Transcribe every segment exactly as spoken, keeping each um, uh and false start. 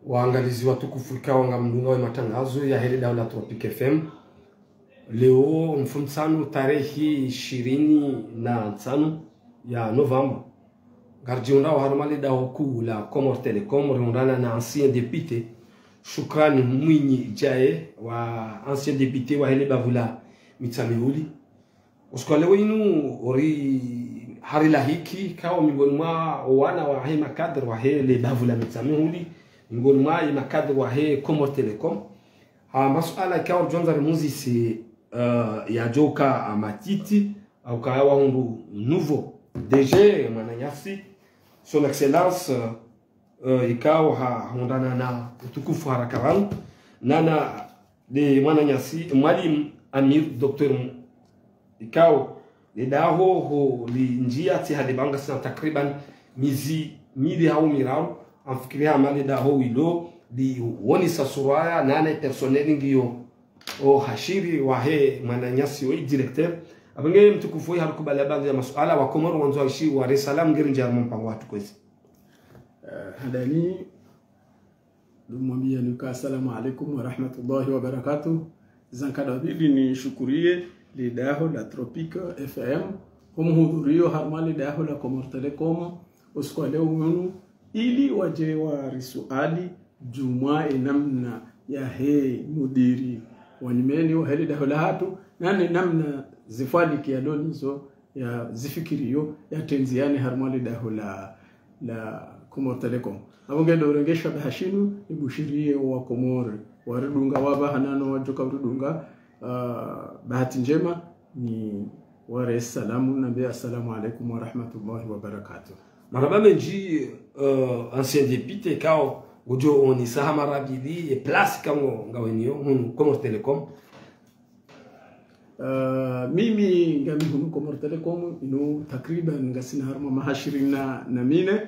Waangalizi watukufu ikao ngamdungao ye matangazo yahe le daho la Tropic F M. Leo mfumontsanu tarehi ishirini na ntsanu ya novembre. Ngaridjihundrao harumwa le daho kuu la Comores Telecom, rihundrana na ancien député, Shukrani Mwinyi Djae, wa ancien député wahe le bavu la Mitsamihuli. Usiku wa leo inu ori hari lahiki kao miongoni mwa wana wahe makadre wahe le bavu la Mitsamihuli, miongoni mwa ye makadre wahe Comores Telecom. Ha masuala ikao ridjondza rimuzise, eh, yadjoka amatiti, au kaya wahundru nouveau D G mwananyasi, son excellence, eh, eh, ikao ha, hundrana na utukufu haraka pvanu, nana le mwananyasi, Mwalimu Amir, docteur M-, ikao le daho ho lindjia tsi hale banga sina takriban mezi mili hau miraru, ngamfikiri hama le daho wilo liwonesa sura ya nane personnel ngiyo o hashiri wahe mwananyasi oyi directeur. Apvo nge mtukufu oyi harikubali baadhi ya masuala wa Komori wandzo waishiwa, re salamu ngeri ndjia harumwa mpango watru kwezi. Eh, handani, dumwambia nuka assalamu alaikum wa rahmatullahi wa barakatuh. Zankada pvili nishukuriye le daho la Tropic F M, ho muhudhurio harumwa le daho la Comores Telecom, usiku wa leo unu, ili wadje warisuali djumwa ye namna yahe mudiri wa nyumeni wahe le daho lahatru, nane namna zifwaliki yalo nazo, yazifikiriyo, yatrendzi yani harumwa le daho la, la Comores Telecom. Apvo nge ndo urengesha bahashinu, nibushiriye wa Komori waridunga wapvaha nano wadjoka uridunga, ah, bahati ndjema, niware salamu, nambe assalamu alaikum wa rahmatullahi wa barakatuh. Marahaba mendji, eh, ancien député, kao ngudjo onesa ha mara mbili ye place ikao ngaweniyo hunu Comores Telecom. Eh, mimi ngami hunu Comores Telecom inu takriban ngasina harumwa maha ishirini na mine.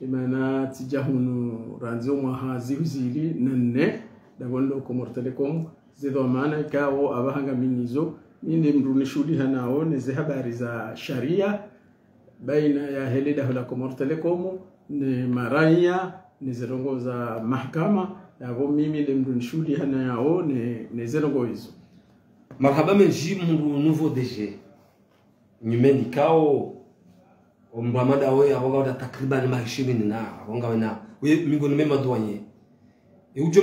Imana tsidja hunu randzi omwaha zihwi zili na nne, ndapvo ndo Comores Telecom, ze dhwamana ikao apvaha ngami nazo, mi nde mndru nishuhuliha nao ne ze habari za sharia, baina yahe le daho la Comores Telecom, ne maraya, ne ze ndrongoo za mahakama, yapvo mimi nde mndru nishuhuliha nao ne, ne ze ndrongoo izo. Marahaba mendji mndru nouveau D G. Nyumeni kao, omndru amada oye, apvo ngawena takriban maha ishirini na, apvo ngawena, we, miongoni mwa madhwamana. E udjo,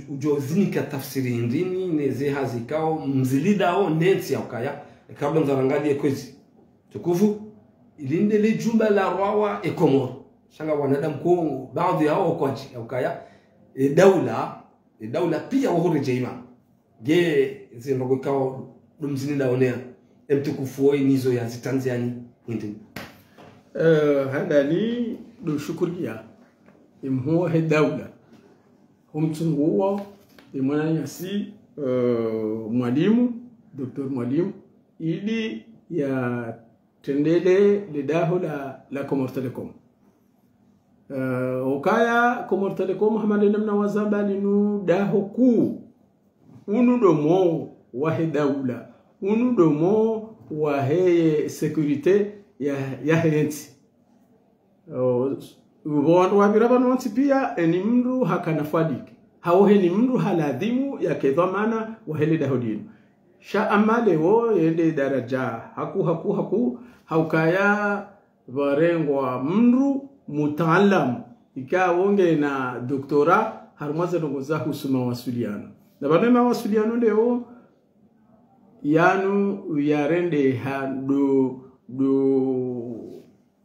udjo zinika tafsiri hindrini, ne ze hazi ikao mzilindao, ne ntsi ya ukaya, e kabla mzarangali ye kwezi. Tukufu, ili nde le djumba la rwawa e Komori. Sha nga wanadamu ko, baadhi yao kwadji, ya ukaya, e daula, e daula pia wahuredjeyi ima. Nge, ze ndrongoo ikao, ndo mzilindao ne, e mtukufu oyi nazo yazitrendzi yani, hindrini. Eh, handani, ndo shukuriya, e mhuu wahe daula, ho mtsunguo, e mwananyasi, eh, Mwalimu, docteur Mwalimu, ili yatrendele le daho la, la Comores Telecom. Eh, ukaya Comores Telecom hama nde namna wazamba linu daho kuu. Unu ndo moyo wahe daula. Unu ndo moyo wahe sécurité ya, yahe ntsi. O, pvo wandru wapvira pvanu wontsi pia, eni mndru hakana fadiki. Hau heni mndru haladhimu yake dhwamana wahe le daho linu. Sha ama leo yende daraja haku, haku, haku, ha ukaya pvarengwa mndru mutaalamu, ikao ngena doctorat harumwa ze ndrongoo zahusu mawasiliano. Na pvanu mawasiliano leo yanu yarendeha ndo, ndo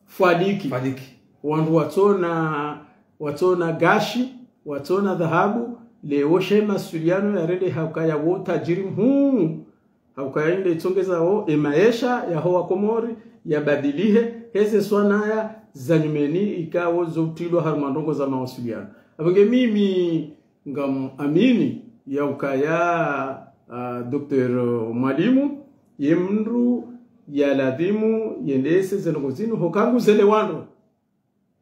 fadiki. Fadiki. Wandru watsona, watsona gashi, watsona dhahabu, leo she mawasiliano yarendeha ukaya wo tajiri mhuu. Ha ukaya inde itsongezao e maesha yaho wa Komori yabadilihe, heze swanaya za nyumeni ikao zo utrilwa harumwa ndrongoo za mawasiliano. Apvo nge mimi ngam amini ya ukaya, ah, docteur Mwalimu, ye mndru yaladhimu yendese ze ndrongoo zinu, hoka nguzelewa ndro.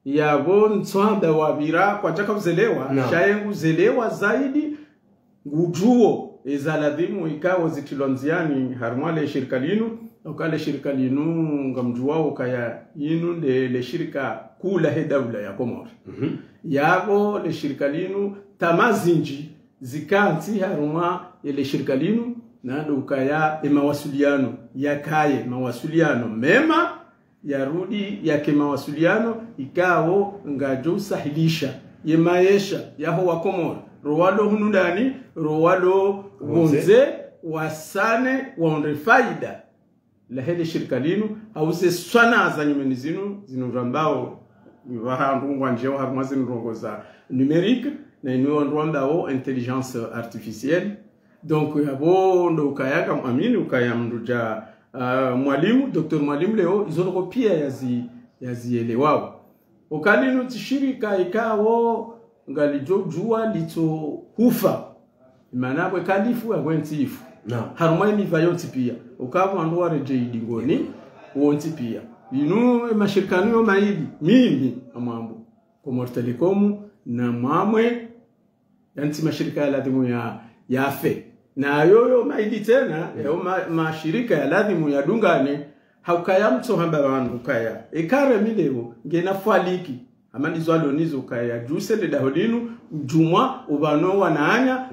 Yapvo ntswamba wapvira kwadjaka uzelewa, naam, sha ye nguzelewa zaidi, ngudjuo eza ladhimu ikao zitrilwa ndziani harumwa le shirika linu, uka le shirika linu ngamdjuao ukaya inu nde le shirika kula he daula ya Komori. Yapvo le shirika linu, tama zinji zikantsi harumwa ele shirika linu, na ndo ukaya e mawasiliano yakaye mawasiliano mema, yarudi yake mawasiliano ikao ngajo usahilisha ye maesha yaho wa Komori, ro walo hunu ndani, ro walo pvondze, wasane, waonre faida lahe le shirika linu, hau ze swana za nyumeni zinu, zinu rambao, wahandru ngwandjeo harumwa zinu ndrongoo za numérique, na inu wandru wambao intelligence artificielle. Donc, yapvo ndo ukaya ngamwamini ukaya mndru dja, ah, Mwalimu, Docteur Mwalimu leo, izo ndrongoo pia yazi, yazielewao. Oka linu tsi shirika ikao ngalijo djuwa litso hufa. Imana pvwe kalifu ya kwentsi ifu. Harumwa imiva yontsi pia. Oka pvo wandru waredjei dingoni, wontsi pia. Inu e mashirika nu yo maili, mimi, ngamwambo Comores Telecom, na Mwamwe, yantsi mashirika ya ladhimu ya, yafe. Na yoyo maili tsena, yo ma, mashirika ya ladhimu yadungane, haukaya mtso hamba wandru kaya. Eka Remi leo, ngena faliki. Hama ndizo alo nizo kaya, djuse le daho linu, djumwa, upvano wananya,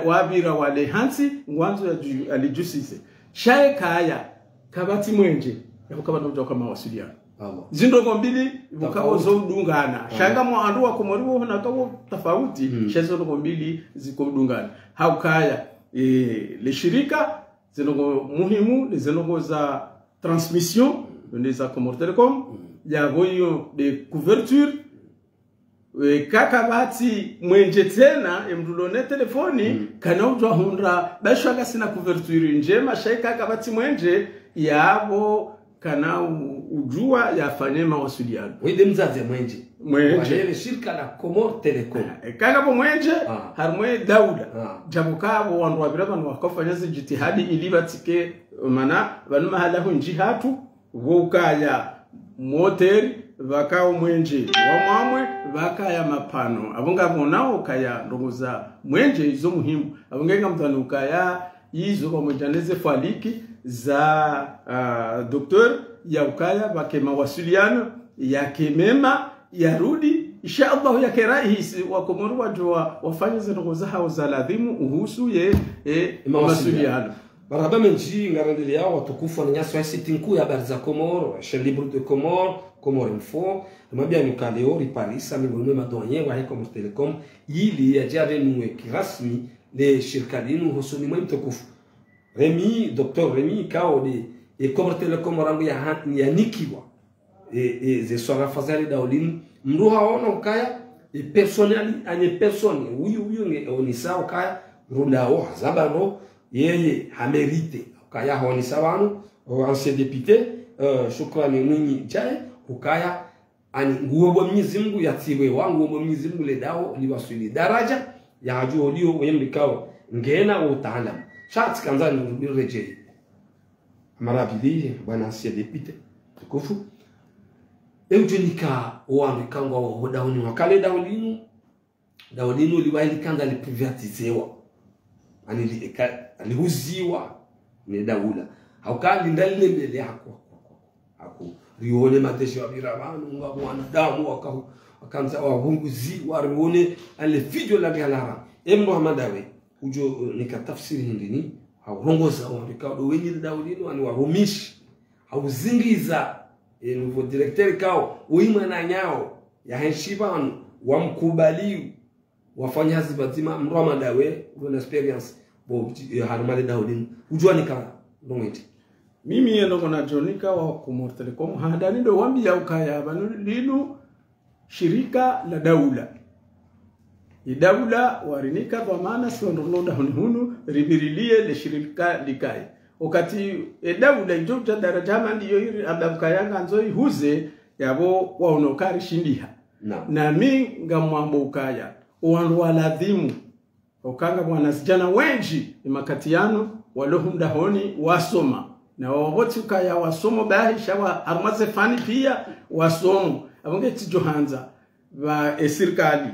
wapvira wale hantsi, ngwandzo ya dju, alidjusise. Sha ye kaya, kapvatsi mwenje, yapvo kapvana udja uka mawasiliano. Zindrongoo mbili, pvuka wo zo udungana. Sha ngamwambo wandru wa Komori wo hona kawo tafauti, sha zindrongoo mbili ziko udungana. Haukaya, e, le shirika, zindrongoo muhimu, le zindrongoo za transmission, nde za Comores Telecom, yapvo iyo nde couverture, e, eka kapvatsi mwenje tsena, e mndru lone telefoni, kana udjua hundra, basho akasina couverture ndjema, sha eka kapvatsi mwenje, yapvo kana u, udjua yafanye mawasiliano. Wende mdzadze mwenje. Mwenje. Wahe le shirika la Comores Telecom. E, eka kapvo mwenje, harumwa e daula. Djapvo kapvo wandru wapvira pvanu wakofanya ze jitihadi ili pvatsike, mana, pvanu mahala hunji hatru, pvo ukaya moteri, pvakao mwenje wa Mwamwe, pvakaya mapano. Apvo ngapvo nao ukaya ndrongoo za mwenje izo muhimu. Apvo nge ngamdhwani ukaya izo pvamwedja neze faliki za, ah, docteur, ya ukaya pvake mawasiliano, yake mema, yarudi, insha Allah yake rahisi, wa Komori wadjua, wafanye ze ndrongoo zahao za ladhimu, uhusu ye, e, mawasiliano. Marahaba mendji, ngarendeleyao watukufu wananyasi wa site nkuu ya habari za Comores, Chaîne Libre de Comores, Comores Info. Rimwambia nuka leo riparisa mengoni mwa madoyen wahe Comores Telecom, ili yadje yarenue kirasmi le shirika linu hosoni mwe mtukufu Remi, Docteur Remi, kao nde, e, Comores Telecom rangu ya ha, yanikiwa e, e, ze swarafa za le daho linu, mndru haono ukaya, e, personne, ani personne, uyu, uyu nge, e, onisa ukaya, mndru ndawo, hazaba ndo, yeye, hamérite, ukaya haonisa pvanu, o ancien député, e, Shukrani Mwinyi Djae, ukaya, ani, nguomba Mwenyezi Mungu yatsiwe wa, nguomba Mwenyezi Mungu le daho, liwaswili daraja, ya hadju olio, wembi kao, ngena utaalamu. Sha tsikandza ni, niredjei. Marahaba, bwana ancien député. Tukufu. E udjo nika owandru ikao ngwao ho dahoni wakale daho linu. Daho linu liwa ilikandza liprivatizewa. Ani li, eka, lihuziwa ne daula. Hauka linda lile mbele hako. Hako. Rione mateso yapvira pvanu, ngapvo wanadamu, waka, wakandza wahunguziwa, rione ale fidjo la galara. E mndru hama ndawe. Udjo, eh, nika tafsiri hindri ni, haurongoza wandru ikao ndo wenyi le daho linu, ani warumishi, hauzingiza, eh, nouveau directeur ikao, uyi mwananyao, yahenshi pvanu, wamkubali, wafanya hazi pvadzima, mndru hama ndawe, uwe na expérience, bo, eh, harumwa le daho linu. Udjua nika, ndrongoo ntsi. Mimi ye ndrongoo nadjo nika wa Comores Telecom, handani ndo wambia ukaya, pvanu linu, shirika la daula. Ye daula warinika dhwamana si wandru ro dahoni hunu, ripvirilie le shirika likaye. Wakati ye daula idjo udja daraja hama ndiyo iri, amba ukaya ngandzo ihuze, yapvo waono karishindiha. Nami ngamwambo ukaya, owandru wa ladhimu, ukanga pvwana zidjana wendji, emakati yanu, walo hunu dahoni, wasoma. Na wapvo tsi ukaya wasomo bahi, sha wa harumwa ze fani pia, wasomo. Apvo nge tsidjo handza, pva esirikali,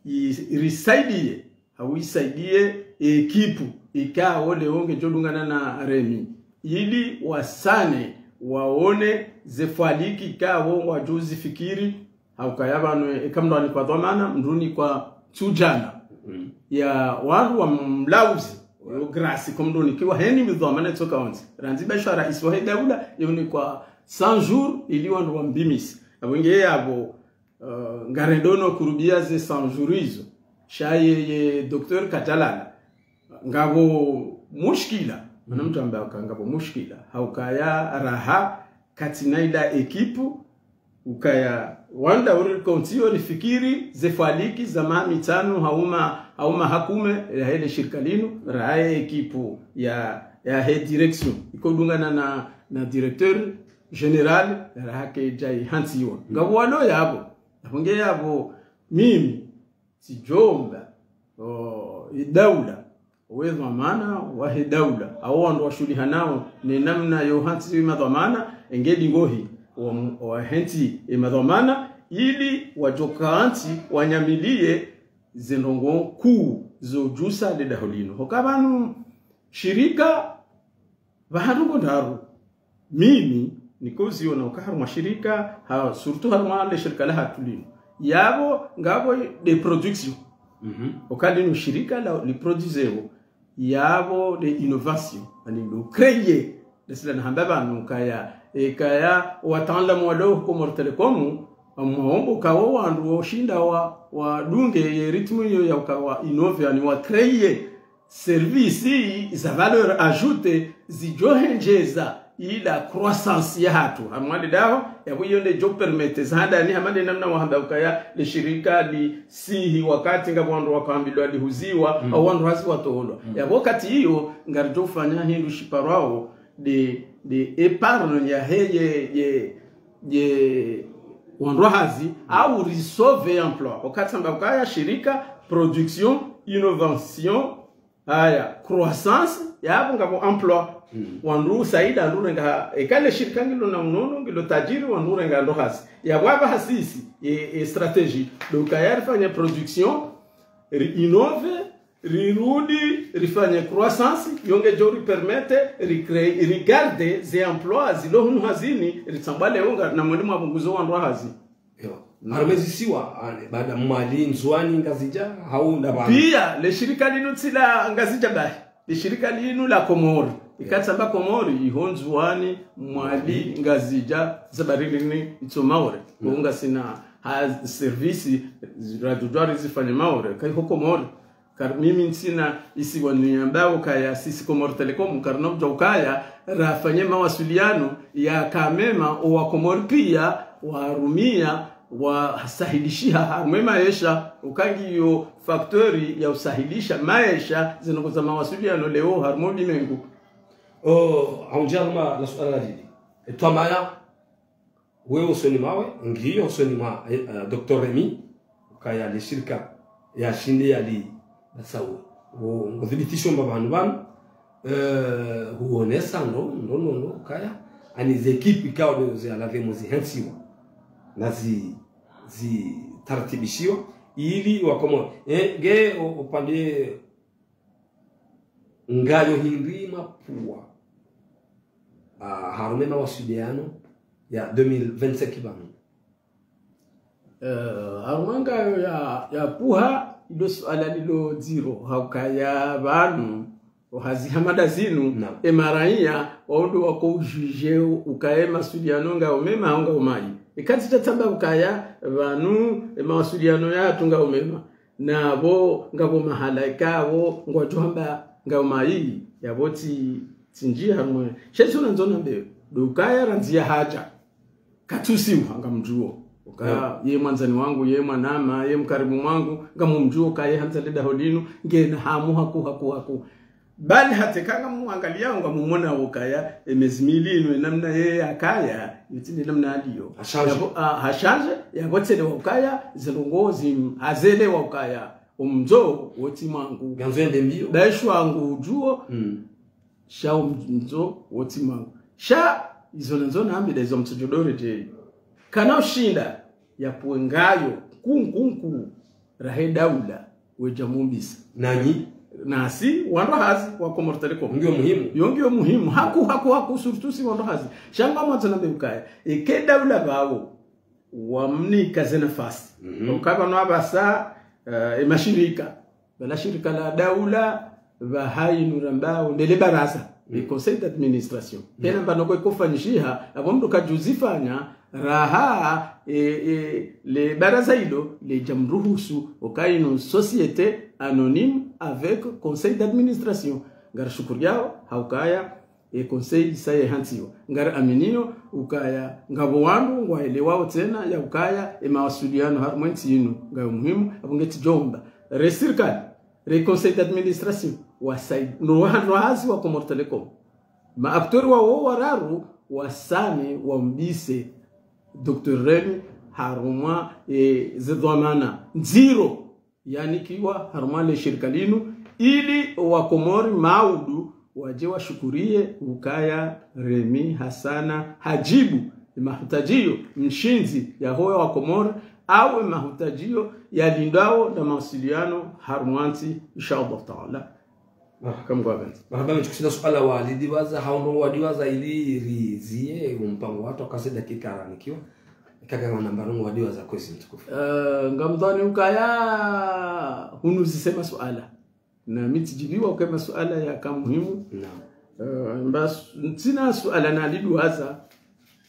i, irisaidie, hau isaidie, ekipu, ikao leo ngedjo dungana na Remi. Ili wasane, waone, ze faliki, ikao ngwadjo zifikiri, Haukaya pvanu, eka mndru anikwa dhwamana, mndru unikwa tsudjana. Mm. Ya wandru wa mlauzi, yo grâce, ko mndru unikiwa heni mi dhwamana itsoka wontsi. Randzi baisha raisi wahe daula, yo unikwa cent jours, ili wandru wambimise. Apvo nge yapvo, eh, ngarendo no kurubia ze cent jours izo. Sha ye, ye docteur Katalala. Ngapvo mushkila. Mana mndru amba uka ngapvo mushkila. Haukaya raha, katsina ila ekipu, ukaya wandru uri konti yo rifikiri, ze faliki, za maha mitsanu, hauma, hauma hakume, ya hele shirika linu, raha ye ekipu ya, ya he direction. Iko dungana na, na directeur général, raha kedja ihantsiwa. Ngapvo walo yapvo. Apvo nge yapvo, mimi, tsidjomba, o, idaula, owe dhwamana wahe daula, awo wandru washuhulihanao ne namna yo hantsi madhwamana, engedi ngohi, wa, wa hantsi e madhwamana, ili wadjoka hantsi wanyamilie ze ndrongoo nkuu zo udjusa le daho linu. Hoka pvanu shirika pvahanu ngo ndraru. Mimi, niko ziona uka harumwa shirika, ha, surtout harumwa le shirika lahatru linu. Yapvo, ngapvo de production. Mhm. Uka linu shirika la, li produzeo. Yapvo de innovation. Ani ndo créer. Ndesila nahamba pvanu kaya, e kaya, wataalamu walo Comores Telecom, amwaombo kawo wandru woshinda wa, wadunge ye rythme iyo ya uka wa innove, ani wa créer service za valeur ajoutée zidjohendjeza ila croissance yahatru. Harumwa le daho, yapvo iyo ndedjo permettre za handani hama nde namna wahamba ukaya le shirika lisihi wakati ngapvo wandru wakohambilwa lihuziwa, mm, au wandru hazi watolwa. Mm. Yapvo wakati iyo, ngaridjo fanya hindru shiparwao de, de épargne ya he ye, ye, ye wandru hazi, mm, au risauve emploi. Wakati amba ukaya shirika, production, innovation, aya, croissance, yapvo ngapvo emploi. Mm. Wandru saida, wandru renga, eka le shirika ngilo na unono, ngilo tajiri, wandru renga ndo hazi. Yapvo apvaha sisi, e, e stratégie. Donc, aya rifanye production, ri innove, rirudi, rifanye croissance, yo ngedjo ri permettre, ri créer, ri garder ze emploi zilo hunu hazini, ritsambwa leo nga, na mwende mwa pvunguzo wandru hazi. Yo. Mm. Harumwa ezisiwa, ane, baada Mwali, Ndzuani, Ngazidja, hau nda pvanu. Pia, le shirika linu tsi la Ngazidja bahi. Le shirika linu la Komori. Yo. Ika tsamba Komori, iho Ndzuani, Mwali, Mwali, Ngazidja, Zabarindini, itso Maore. Mm. Ko ngasina ha service, radjudjwari zifanye Maore, kaiho Komori. Kar-, mimi ntsina isiwa niyambao kaya sisi Comores Telecom, karina udja ukaya, rafanye mawasiliano yaka mema, owa Komori pia, warumia, wasahilishiha, harumwa maesha, uka ngiyo facteur ya usahilisha maesha, ze ndrongoo za mawasiliano leo, harumwa ulimengu. O, aundja harumwa la suala la dini. Etwamaya, wewe usoni mwawe, ngiyo usoni mwa, eh, eh, Docteur Rémy, ukaya le shirika, ya shinde ya li, basa u, u, ngudhibitisho mba pvanu pvanu, eh, huonesa ndo, ndo, ndo, ndo, ukaya, ani ze ekipu ikao ndo ze alavemo zihentsiwa, na zi, zi taratibishiwa, ili wakomo, eh, nge, o, upande, ngayo hindri mapvuwa, ah, harumwa mawasiliano ya deux mille vingt-cinq pvanu. Eh, harumwa ngayo ya, ya pvuha, ilo suala lilo dziro, haukaya pvanu, ohazi hama nda zinu, naam, emaraiya, wao ndo wako ujuge ukaya emawasiliano ngayo mema, hau ngayo mayi. Ekati tatsamba ukaya, pvanu, emawasiliano yahatru ngayo mema. Na pvo ngapvo mahala ikao ngwadjo hamba ngayo mayi, yapvo tsi, tsi ndji harumwa. Sha izo nandzo nambe, ndo ukaya randzi ya hadja. Katsusiwa ngamdjuo. Uka, yeah, ye mwandzani wangu, ye mwanama, ye mkaribu mwangu, ngamumdjuo ukaya handza le daho linu, ngena hamu haku, haku, haku. Bali hata eka ngamwangalia, ngamumona ukaya, emezi mili inu, enamna ye yakaya, yo tsi nde namna aliyo. Hashanje. Yapvo, ah, hashanje, yapvo tselewa ukaya, ze ndrongoo zim-, hazelewa ukaya, omndzo wo tsi mwangu. Ngandzo yende mbio. Daishwa ngudjuo, mm, sha omndzo wo tsi mwangu. Sha, izo nandzo nambe nda izo mtsudjo dore dje. Kana ushinda, yapvuwe ngayo, nkuu, nkuu, nkuu, rahe daula, wedja mumbisa. Nanyi? Nasi, wandru hazi, wa Comores Telecom. Ngiyo muhimu. Yo ngiyo muhimu. Haku, haku, haku, surtout si wandru hazi. Sha ngamwandzo nambe ukaya. Eka daula pvao. wamnika ze nafasi. Mhm. Ukaya pvanu apvasa, eh, emashirika. Pvala shirika la daula, pvaha inu rambao, nde le baraza, le conseil d'administration. Pvena mbapvi noko ikofanyishiha, apvo mndru kadjuzifanya, raha, e, e, le baraza ilo, ledja mruhusu, ukaya inu société anonyme avec conseil d'administration. Ngarishukuriyao, ha ukaya, e conseil isa yehantsiwa. Ngariaminio ukaya ngapvo wandru ngwaelewao tsena ya ukaya emawasiliano harumwa entsi inu ngayo muhimu, apvo ngetsi djomba re sirikali, re conseil d'administration, wasaidi, no waha-, no wahazi wa Comores Telecom, ma acteurs wawo wararu wasane wambise Docteur Remy harumwa, e, ze dhwamana ndziro yanikiwa harumwa le shirika linu, ili owakomori maudu wadje washukuriye ukaya Remy hasana hadjibu emahutadjiyo mshindzi yaho owakomori, au emahutadjiyo yalindwao na mawasiliano harumwa ntsi, insha Allah taala. Marahaba. Kamgwabens. Marahaba, mtsukusina suala walidiwaza, hau ndrongo wadiwaza ili rizie ompango watru wakase dakika aranikiwa. Kaka ngona mba ndrongo wadiwaza kwezi mtukufu. Eh, ngamdhwani ukaya hunuzise masuala. Na mi tsidjibiwa uke masuala yaka muhimu. Naam. Eh, mba su-, ntsina suala nalidiwaza.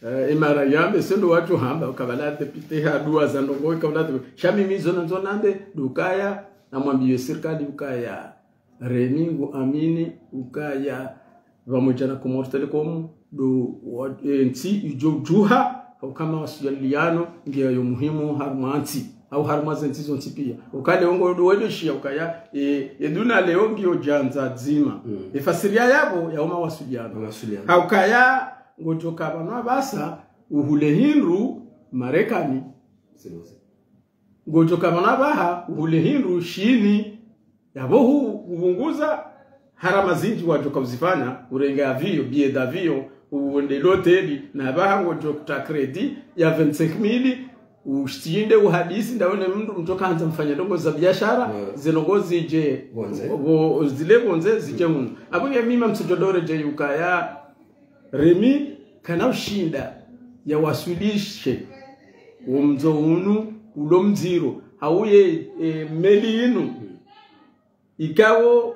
Eh, imara yambe, sendo watru hamba, ukaya pvala député haduwaza ndrongo, ikaya pvala député. Sha mimi zo nandzo nambe, ndo ukaya, namwambiye sirikali ukaya Remy nguamini ukaya pvamwedja na Comores Telecom ndo wa-, e, ntsi idjo djuha, ha ukaya mawasiliano ngiyo muhimu harumwa ntsi, au harumwa ze ntsi zontsi piya. Ukaya leo ngo ndo wedjo shiya ukaya, e, e duna leo ngiyo djandza dzima. Mm. Efasiriya yapvo ya omawasiliano. Mawasiliano. Ha ukaya ngodjoka pvanu apvasa uhule hindru Marekani. Sinoze. Ngodjoka pvanu apvaha, uhule hindru Shini. Yapvo hu-, hupvunguza gharama zindji wadjoka uzifanya, urenge avion, billet d'avion, uende loteli, na apvaha ngodjoka crédit ya vingt-cinq mille, ushinde uhadisi, ndawe ne mndru mdjoka handza mfanye ndrongo za biashara, ouais, ze ndrongo zidje, pvondze, wo-, zile pvondze zidje hunu. Apvo nge mimi mtsudjo dore dje ukaya, Remy kana ushinda yawaswilishe womdzo unu ulo mdziro, hauye, e, meli inu. Ikao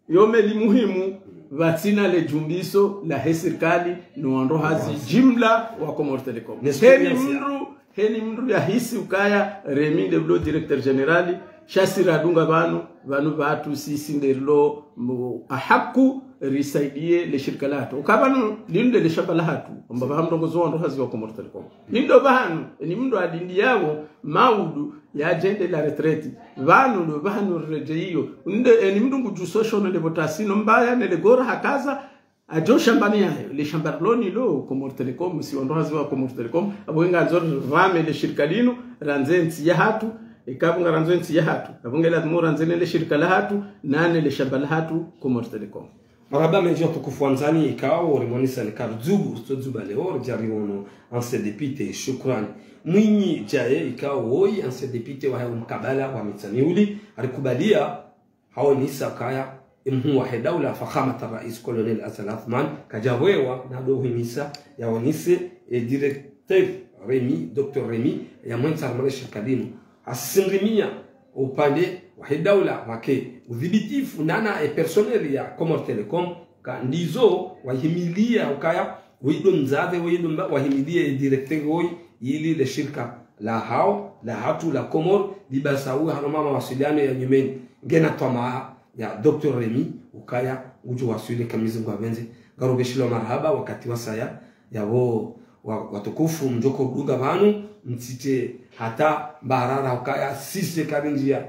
yo meli muhimu, pvatsina le djumbiso lahe sirikali, no wandru hazi jimla wa Comores Telecom. Heni mndru, heni mndru yahisi ukaya Remy nde ulo directeur général, sha si radunga pvanu, pvanu pvatru sisi nde rilo, mu, ahaku risaidiye le shirika lahatru. Ukaya pvanu, linu nde le shamba lahatru, amba pvaha mrongozo wandru hazi wa Comores Telecom. Linu ndo pvahanu, eni mndru adindi yawo, maudu, yadjende la retraite. Pvanu ndo pvahanu redjeyi iyo. Nde, eni mndru ngudjuso shono le botasi no mbaya, ne le gora hakaza, adjo shambani yayo, le shamba loni lo, Comores Telecom, si wandru hazi wa Comores Telecom, apvo ngandzo rame le shirika linu, randze ntsi yahatru, ikapvo ngarandzo ntsi yahatru, apvo nge lazimu randze ne le shirika lahatru, nane le shamba lahatru, Comores Telecom. Marahaba mendji watukufu wandzani, ikao rimonisa ni karidzubu, ritodzuba leo, ridja riono, ancien député, shukrani. Mwinyi Djae, ikao woyi, ancien député wahe omkabala wa Mitsamihuli, arikubalia, haonisa kaya, emhuu wahe daula, Fakhamat Rais Colonel Azali Assoumani, kadjawewa, na ndo hwimisa, yaonise, e directeur Remy, Docteur Remy, yamwentsa harumwa le shirika linu. Hasindimia upande wahe daula wake udhibitifu nana e personnel ya Comores Telecom, ka ndizo wahimilia ukaya, weyi ndo mdzadze, weyi ndo mba, wahimilia e directeur woyi, ili le shirika lahao, lahatru la Comores, libasauwe harumwa mawasiliano ya nyumeni. Ngena twamaa ya Docteur Remy, ukaya, udjo waswili eka Mwenyezi Mungu apvendze, ngarobeshilwa marahaba wakati wasaya, yapvo wa-, watukufu mdjoko dunga pvanu, mtsite hata mbarara ukaya sisi karindjia.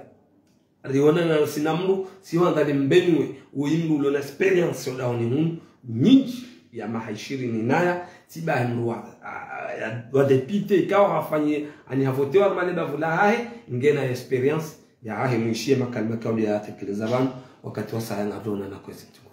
Rionana sina mndru, si wandza ni mbenuwe, uyi mndru ulo na expérience yo dahoni hunu, nyindji ya maha ishirini naya, tsi bahi mndru wa, a, a, ya, wa député, ikao hafanye, ani havotewa harumwa le bavu lahahe, ngena expérience, yahahe mwishiye makalima kauli yatekeleza pvanu, wakati wasaya ngarionana kwezi mtukufu.